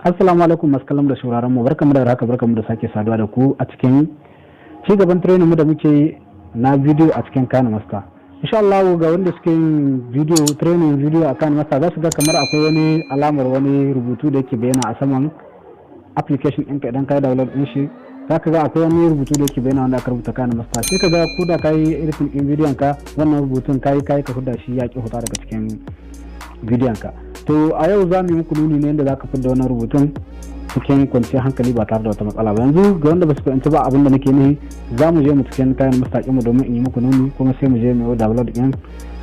Assalamu alaikum masu kallon da sauraron mu, barkamu da haka, barkamu da sake saduwa da ku a cikin ci gaban training mu da muke na video a cikin KineMaster. Insha Allah, ga wanda suke yin video training, video a KineMaster, za su ga kamar akwai wani alamar wani rubutu da yake bayyana a saman application ɗinka. Idan ka yi download ɗin shi, za ka ga akwai wani rubutu da yake bayyana wanda aka rubuta KineMaster. Sai ka ga ko da ka yi editing ɗin bidiyon ka, wannan rubutun kayi kayi ka huda shi, ya ki huta daga cikin bidiyon ka. To, a yau za mu yi muku nuni ne yadda za ka fidda wannan rubutun cikin kwanciyar hankali ba tare da wata matsala ba. Yanzu, ga wanda ba su fahimci ba abin da nake nufi, za mu je mu cikin KineMaster mu domin in yi muku nuni, kuma sai mu je mu yi download ɗin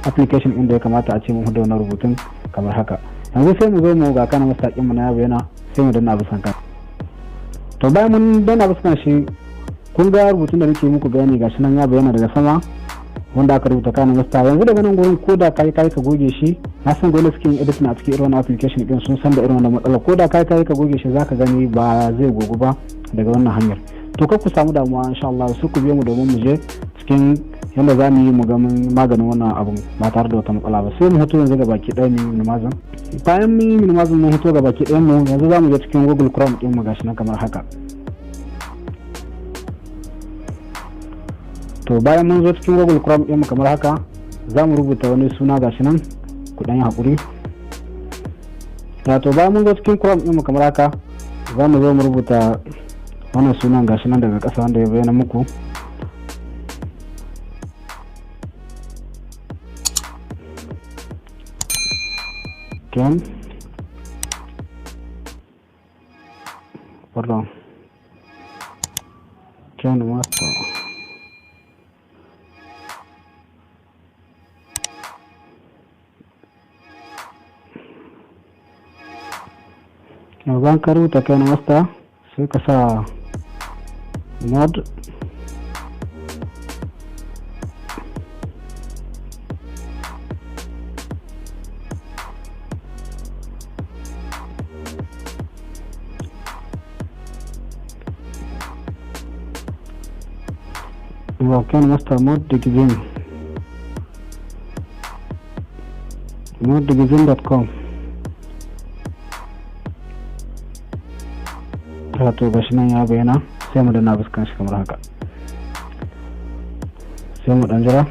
application ɗin da ya kamata a ce mun huda wannan rubutun kamar haka. Yanzu sai mu zo mu ga KineMaster ɗin mu na bayyana, sai mu danna bisan kan. To, bayan mun danna bisan shi, kun ga rubutun da nake muku bayani, gashi nan ya bayyana daga sama wanda aka rubuta KineMaster. Yanzu daga nan gurin, ko da kai kai ka goge shi, na san dole suke yin editing a cikin irin wannan application din sun san da irin wannan matsala, ko da kai kai ka goge shi, zaka gani ba zai gogu ba daga wannan hanyar. To, kar ku samu damuwa, insha Allah su ku biyo mu domin mu je cikin yadda za mu yi mu ga maganin wannan abun ba tare da wata matsala ba. Sai mu hutu yanzu ga baki ɗaya mu yi minimizing. Bayan mun yi minimizing, mun hutu ga baki ɗayan mu, yanzu za mu je cikin Google Chrome ɗin mu, gashi nan kamar haka. To, bayan mun zo cikin Google Chrome ɗin mu kamar haka, za mu rubuta wani suna, gashi nan, ku ɗan yi haƙuri. To, bayan mun zo cikin Chrome ɗin mu kamar haka, za mu zo mu rubuta wannan sunan, gashi nan daga ƙasa wanda ya bayyana muku. Ken, pardon, KineMaster. Bayan ka rubuta KineMaster, sai ka sa mod KineMaster mod digizin, moddigizin.com. To, gashi nan ya bayyana, sai mu danna fuskan shi kamar haka, sai mu dan jira.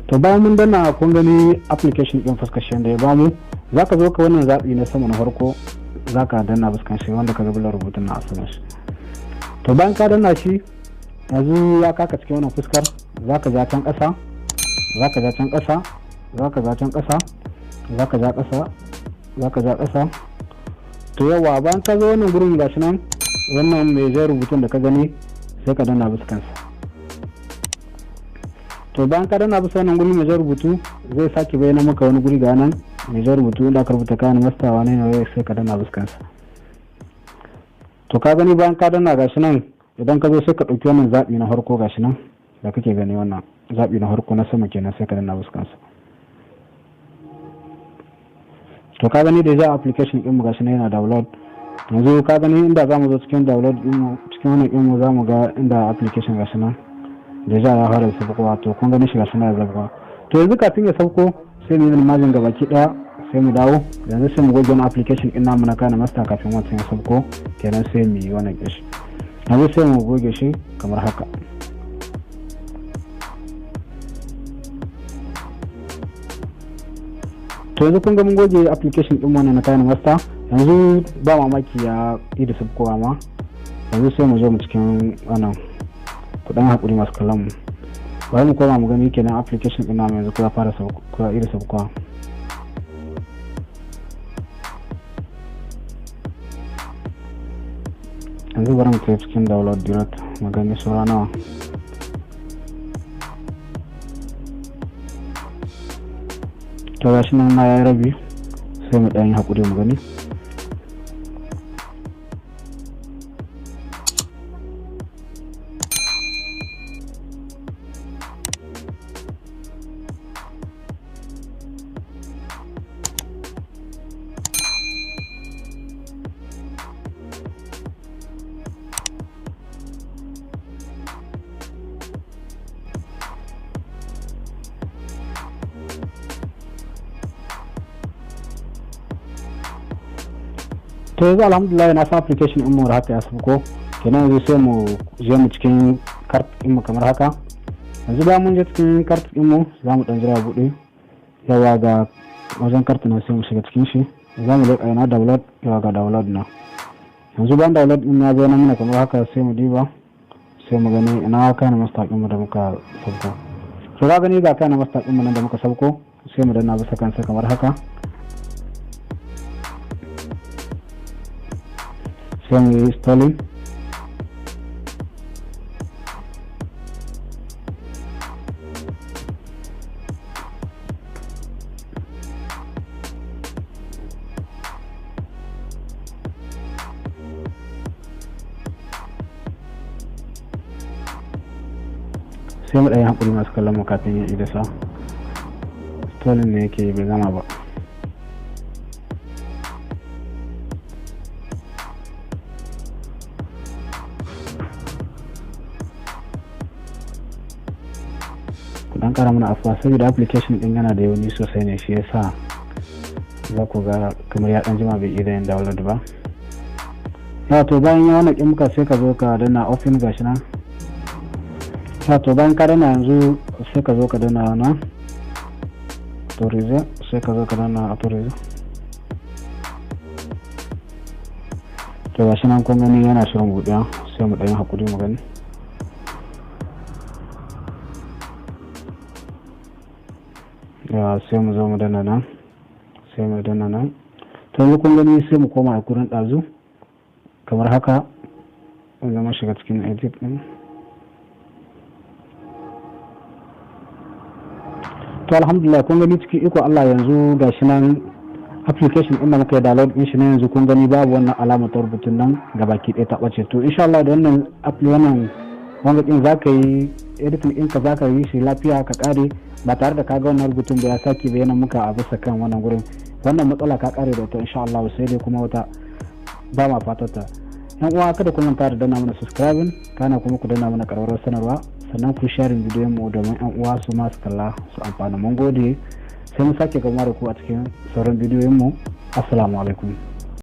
To, bayan mun danna, kun gani application din fuskar shi da ya bamu. Zaka zo ka wannan zabi na sama na farko, zaka danna fuskan shi wanda ka ga bulan rubutun na asalin shi. To, bayan ka danna shi, yanzu ya kaka cikin wannan fuskar. Zaka ja can ƙasa, zaka ja can ƙasa, zaka ja can ƙasa, zaka ja ƙasa, zaka ja ƙasa. To, yawa, bayan ka zo wannan gurin, gashi nan wannan mai zai rubutun da ka gani, sai ka danna bisa kansa. To, bayan ka danna bisa wannan guri mai zai rubutu, zai sake bayyana maka wani guri, ga nan mai zai rubutu inda aka rubuta KineMaster wane ne, sai ka danna bisa kansa. To, ka gani, bayan ka danna, gashi nan, idan ka zo sai ka ɗauki wannan zaɓi na farko, gashi nan da kake gani, wannan zaɓi na farko na sama kenan, sai ka danna bisa kansa. To, ka gani da ja application ɗin mu, gashi nan yana download. Yanzu ka gani, inda za mu zo cikin download ɗin mu, cikin wannan ɗin mu, za mu ga inda application, gashi nan da ja ya fara saukowa. To, kun gani shi, gashi nan ya saukowa. To, yanzu kafin ya sauko, sai mu yi minimizing ga baki ɗaya, sai mu dawo. Yanzu sai mu goge wani application ɗin namu na KineMaster kafin wancan ya sauko kenan, sai mu yi wannan ɗin shi. Yanzu sai mu goge shi kamar haka. To, yanzu kun ga mun goge application din wannan na KineMaster. Yanzu ba mamaki ya yi da sabkowa ma. Yanzu sai mu zo mu cikin wannan, kudan hakuri masu kallon mu, bari mu koma mu gani kenan application din namu yanzu ko ya fara ko ya yi da sabkowa. Yanzu bari mu tafi cikin download direct mu gani saura nawa. To, gashi nan ma ya rabi, sai mu ɗan yi haƙuri mu gani. To yanzu alhamdulillah na san application din mu haka ya sauko. Kenan yanzu sai mu je mu cikin cart din mu kamar haka. Yanzu bayan mun je cikin cart din mu, za mu dan jira buɗe. Yawa, ga wajen cart na, sai mu shiga cikin shi. Za mu leƙa ina download. Yawa, ga download na. Yanzu bayan download din ya zo na mana kamar haka, sai mu diba, sai mu gani ina KineMaster din mu da muka sauko. To za gani ga KineMaster din mu nan da muka sauko, sai mu danna bisa kansa kamar haka, sai mu yi installing. Sai mu ɗanyi haƙuri, masu kallon mu, kafin ya idasa. Installing ne yake, bai gama ba. Ku dan kara mana afuwa, saboda application din yana da yauni sosai ne, shi yasa za ku ga kamar ya dan jima bai iya yin download ba. Ya, to bayan ya wannan muka, sai ka zo ka danna open. Gashi nan. Ya, to bayan ka danna, yanzu sai ka zo ka danna na autorize, sai ka zo ka danna autorize. To gashi nan, kun gani yana shirin buɗewa. Sai mu ɗan yi haƙuri mu gani. Ya, sai mu zo mu danna nan, sai mu danna nan. To yanzu kun gani, sai mu koma a gurin ɗazu kamar haka, wanda mun shiga cikin edit ɗin. To alhamdulillah, kun gani cikin iko Allah, yanzu gashi nan application ɗin da muka yi download ɗin shi ne. Yanzu kun gani babu wannan alamar ta rubutun nan, gabaki ɗaya ta ɓace. To insha Allah da wannan app, wannan wanga ɗin, za ka yi editing ɗinka, za ka yi shi lafiya ka ƙare ba tare da ka ga wannan rubutun ba ya sake bayyana muka a bisa kan wannan gurin. Wannan matsala ka ƙare da ita insha Allah, sai dai kuma wata ba ma fatata. Yan uwa, kada ku manta da danna mana subscribing, kana kuma ku danna mana ƙararrawar sanarwa, sannan ku sharing bidiyon mu domin yan uwa su ma su kalla su amfana. Mun gode, sai mun sake gama da ku a cikin sauran bidiyon mu. Assalamu alaikum.